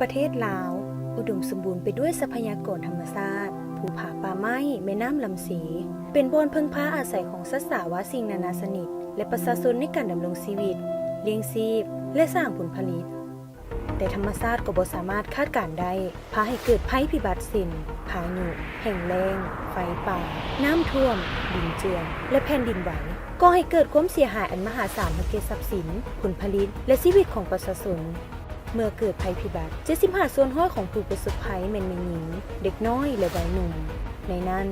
ປະເທດລາວ ອຸດົມສົມບູນໄປດ້ວຍຊັບພະຍາກອນທຳມະຊາດ, ພູຜາປ່າໄມ້, ແມ່ນ້ຳລຳເຊ ເປັນບ່ອນເພິ່ງພາອາໄສຂອງສັດສາວາສິ່ງນານາຊະນິດ ແລະ ປະຊາຊົນໃນການດຳລົງຊີວິດ, ລ້ຽງຊີບ ແລະ ສ້າງຜົນຜະລິດ. ແຕ່ທຳມະຊາດກໍບໍ່ສາມາດຄາດການໄດ້, ພາໃຫ້ເກີດໄພພິບັດເຊັ່ນ ພາຍຸ, ແຫ້ງແລ້ງ, ໄຟປ່າ, ນ້ຳຖ້ວມ, ດິນເຈື່ອນ ແລະ ແຜ່ນດິນໄຫວ, ກໍ່ໃຫ້ເກີດຄວາມເສຍຫາຍອັນມະຫາສານໃຫ້ແກ່ຊັບສິນ, ຜົນຜະລິດ ແລະ ຊີວິດຂອງປະຊາຊົນ. ເມື່ອເກີດໄພພິບັດ, ເຈັດສິບຫ້າສ່ວນຮ້ອຍຂອງຜູ້ປະສົບໄພແມ່ນແມ່ຍິງ, ເດັກນ້ອຍ ແລະ ວັຍໜຸ່ມ. ໃນນັ້ນ,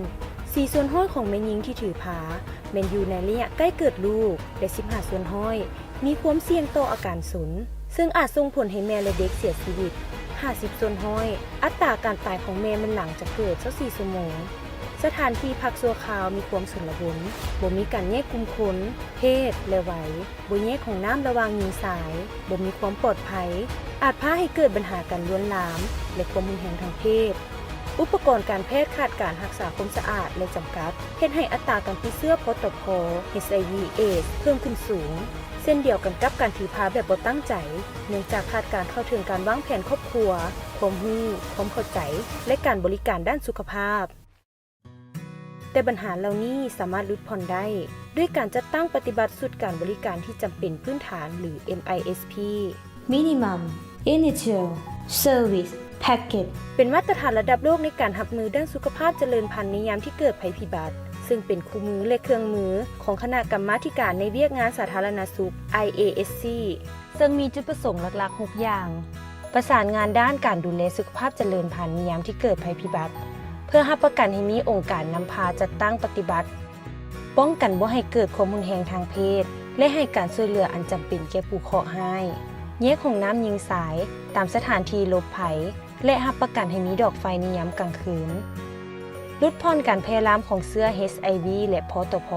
ສີ່ສ່ວນຮ້ອຍຂອງແມ່ຍິງທີ່ຖືພາແມ່ນຢູ່ໃນໄລຍະໃກ້ເກີດລູກ ແລະ ສິບຫ້າສ່ວນຮ້ອຍມີຄວາມສ່ຽງຕໍ່ອາການຊົນ, ເຊິ່ງອາດສົ່ງຜົນໃຫ້ແມ່ ແລະ ເດັກເສຍຊີວິດ. ຫ້າສິບສ່ວນຮ້ອຍ ອັດຕາການຕາຍຂອງແມ່ແມ່ນຫຼັງຈາກເກີດຊາວສີ່ຊົ່ວໂມງ. ສະຖານທີ່ພັກຊົ່ວຄາວມີຄວາມຊົນລະບົນ, ບໍ່ມີການແຍກກຸ່ມຄົນ, ເພດ ແລະ ໄວ. ບໍ່ແຍກຫ້ອງນ້ຳລະຫວ່າງຍິງຊາຍ, ບໍ່ມີຄວາມປອດໄພ, ອາດພາໃຫ້ເກີດບັນຫາການລວນລາມ ແລະ ຄວາມຮຸນແຮງທາງເພດ. ອຸປະກອນການແພດຂາດການຮັກສາຄວາມສະອາດ ແລະ ຈຳກັດ, ເຮັດໃຫ້ອັດຕາການຕິດເຊື້ອ ພ.ຕ.ພ. ເອັດຊ໌ໄອວີ ເອດສ໌ ເພີ່ມຂຶ້ນສູງ, ເຊັ່ນດຽວກັນກັບການຖືພາແບບບໍ່ຕັ້ງໃຈ, ເນື່ອງຈາກຂາດການເຂົ້າເຖິງການວາງແຜນຄອບຄົວ, ຄວາມຮູ້, ຄວາມເຂົ້າໃຈ ແລະ ການບໍລິການດ້ານສຸຂະພາບ. ແຕ່ບັນຫາເຫຼົ່ານີ້ສາມາດຫຼຸດຜ່ອນໄດ້ ດ້ວຍການຈັດຕັ້ງປະຕິບັດຊຸດການບໍລິການທີ່ຈຳເປັນພື້ນຖານ ຫຼື ເອັມໄອເອສພີ Minimum Initial Service Package ເປັນມາດຕະຖານລະດັບໂລກໃນການຮັບມືດ້ານສຸຂະພາບຈະເລີນພັນໃນຍາມທີ່ເກີດໄພພິບັດ, ເຊິ່ງເປັນຄູ່ມື ແລະ ເຄື່ອງມືຂອງຄະນະກຳມາທິການໃນວຽກງານສາທາລະນະສຸກ ໄອເອເອສຊີ ເຊິ່ງມີຈຸດປະສົງຫຼັກໆຫົກຢ່າງ. ປະສານງານດ້ານການດູແລສຸຂະພາບຈະເລີນພັນໃນຍາມທີ່ເກີດໄພພິບັດ, ເພື່ອຮັບປະກັນໃຫ້ມີອົງການນຳພາຈັດຕັ້ງປະຕິບັດ, ປ້ອງກັນບໍ່ໃຫ້ເກີດຄວາມຮຸນແຮງທາງເພດ ແລະ ໃຫ້ການຊ່ວຍເຫຼືອອັນຈຳເປັນແກ່ຜູ້ເຄາະຮ້າຍ, ແຍກຫ້ອງນ້ຳຍິງຊາຍຕາມສະຖານທີ່ຫຼົບໄພ ແລະ ຮັບປະກັນໃຫ້ມີດອກໄຟໃນຍາມກາງຄືນ. ຫຼຸດຜ່ອນການແຜ່ລາມຂອງເຊື້ອ ເອັດຊ໌ໄອວີ ແລະ ພ.ຕ.ພ.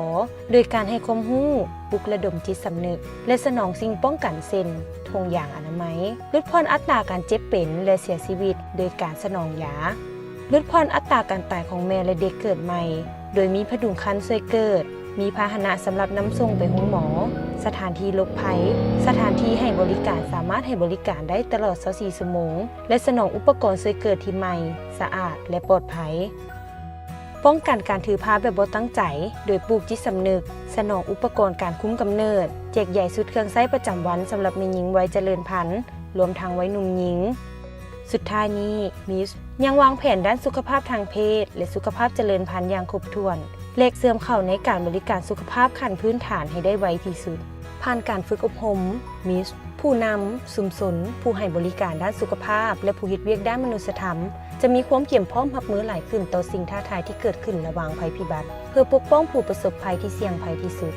ໂດຍການໃຫ້ຄວາມຮູ້, ປຸກລະດົມຈິດສຳນຶກ ແລະ ສະໜອງສິ່ງປ້ອງກັນ ເຊັ່ນ ຖົງຢາງອະນາໄມ. ຫຼຸດຜ່ອນອັດຕາການເຈັບເປັນ ແລະ ເສຍຊີວິດໂດຍການສະໜອງຢາ. ຫຼຸດຜ່ອນອັດຕາການຕາຍຂອງແມ່ ແລະ ເດັກເກີດໃໝ່, ໂດຍມີຜະດຸງຄັນຊ່ວຍເກີດ, ມີພາຫະນະສຳລັບນຳສົ່ງໄປໂຮງໝໍ, ສະຖານທີ່ຫຼົບໄພ, ສະຖານທີ່ໃຫ້ບໍລິການສາມາດໃຫ້ບໍລິການໄດ້ຕະຫຼອດຊາວສີ່ຊົ່ວໂມງ ແລະ ສະໜອງອຸປະກອນຊ່ວຍເກີດທີ່ໃໝ່, ສະອາດ ແລະ ປອດໄພ. ປ້ອງກັນການຖືພາແບບບໍ່ຕັ້ງໃຈ ໂດຍປູກຈິດສຳນຶກ, ສະໜອງອຸປະກອນການຄຸມກຳເນີດ, ແຈກຢາຍຊຸດເຄື່ອງໃຊ້ປະຈຳວັນສຳລັບແມ່ຍິງໄວຈະເລີນພັນ, ລວມທັງໄວໜຸ່ມຍິງ. ສຸດທ້າຍນີ້, ມິສ ຍັງວາງແຜນດ້ານສຸຂະພາບທາງເພດ ແລະ ສຸຂະພາບຈະເລີນພັນຢ່າງຄົບຖ້ວນ ແລະ ເຊື່ອມເຂົ້າໃນການບໍລິການສຸຂະພາບຂັ້ນພື້ນຖານໃຫ້ໄດ້ໄວທີ່ສຸດ. ຜ່ານການຝຶກອົບຮົມ, ມິສ ຜູ້ນຳຊຸມຊົນ, ຜູ້ໃຫ້ບໍລິການດ້ານສຸຂະພາບ ແລະ ຜູ້ເຮັດວຽກດ້ານມະນຸດສະທຳ ຈະມີຄວາມກຽມພ້ອມຮັບມືຫຼາຍຂຶ້ນຕໍ່ສິ່ງທ້າທາຍທີ່ເກີດຂຶ້ນລະຫວ່າງໄພພິບັດ, ເພື່ອປົກປ້ອງຜູ້ປະສົບໄພທີ່ສ່ຽງໄພທີ່ສຸດ.